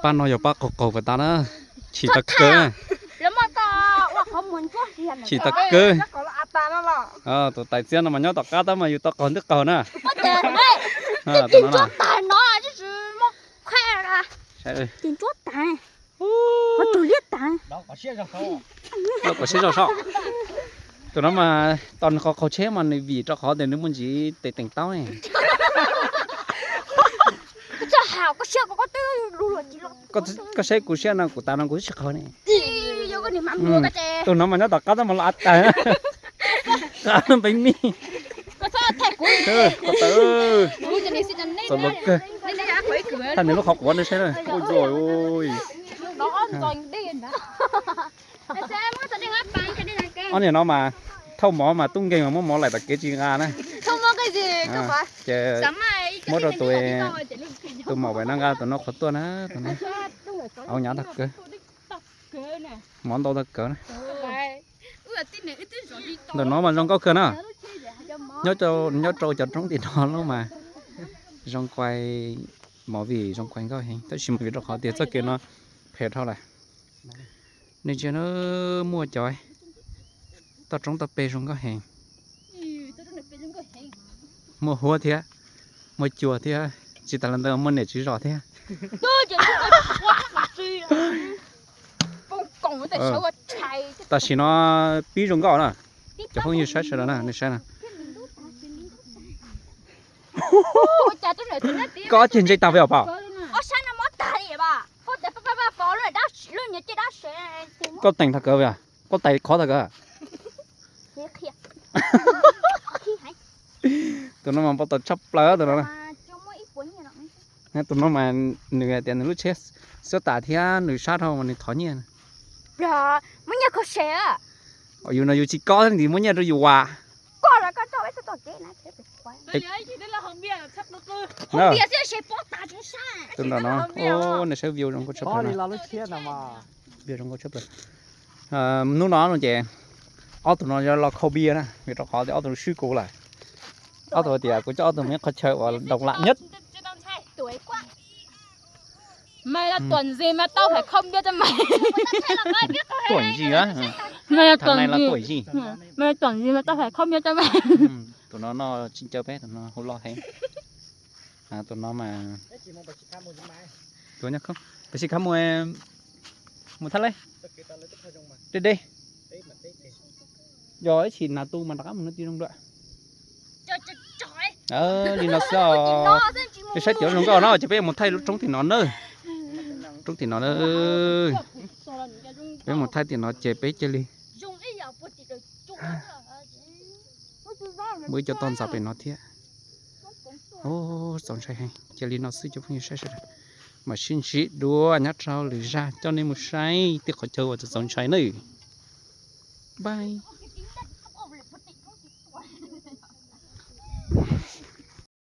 Pab no yog pab qaug qaug puas tas na, chim tag kawg. Chim tag kawg. Tus tais txiab no mas nyob tom qab tab mas yus tau qaug ntwb qaug na. Tus no mas tos nws qaug qaug tsheb mas nws vim rau qhov tias nws muaj ntsis tes teem taub ne. Koj saib kuv siab no kuv tas no kuv twb tsis qaug ne. Tus no mas nyob tom qab tab mas los av tag. Npev mij. Txaus luag kawg. Thaij nws lub qhov quav nej saib na. Ob niag no mas thauj mov mas tub nkeeg mas muab mov laim tom kev tsis nqa na. Ces muab rau tus, tus maum pem no nqa tus no qhuav tuaj na. Au nyav tag kawg. Mov ntau tag kawg na. Ntawm no mas zoo nkauj kawg na. Nyob rau cov roob tim no lub mas zoo quaj, movie zoo quaj nkauj heev tab sis mas vim rau qhov tias txoj kev no phem dhau lawm. Nej ntsia na, muaj cov toj roob toj peg zoo nkauj heev. Muaj huab thiab, muaj cua thiab, tsis tas li ntawd muaj niam txiv zos thiab. Tam sim no pib zoo nkauj na, cov phooj ywg saib sawv daws na, nej saib na. Koj ob ceg ntse tag peb os pab. Koj teem tag kawg, koj tais qhov tag kawg. Tus no mas npau taws tshaj plaws tus no. Tus no mas nws hais tias nws lub tsheb xwb tas thiab nws sab dhau mas nws thov nyiaj. Yus no yus tsis kob thiab nws muab nyiaj rau yus as. Tus no, nej saib view zoo nkauj tshaj plaws. View zoo nkauj tshaj plaws. Hnub no no ces ob tug no yuav los khau npias na, vim rau qhov tias ob tug no swb kuv lawm. Ob tug tias kuv coj ob tug me qhov chaw uas độc lạ nhất. Mày là Tuần gì mà tao phải không biết cho mày? Tuần gì á? Mày là Tuần gì? Mày là Tuần gì mà tao phải không biết cho mày? Tụi nó no tsis ncaw peb, tụi no hu lo heev. Tụi no mas, tus nyob khoob, tab sis khab mus, mus thab lej, deb deb. Yog ib chim nas tu mas rov qab mus no ti zoo dua. Li no xwb os. Peb saib cov zoo nkauj no ces peb yuav mus thaij lub roob tim no na. Roob tim no na. Peb mus thaij tim no ces peb cia li muaj ib co toj ntxas pem no thiab. Txaus ntshai heev, cia li no xwb cov phooj ywg saib sawv daws. Mam sib ntsib dua nyob rau lwm zaj coj nej mus saib tej qhov chaw uas txaus ntshai nawb. Bye.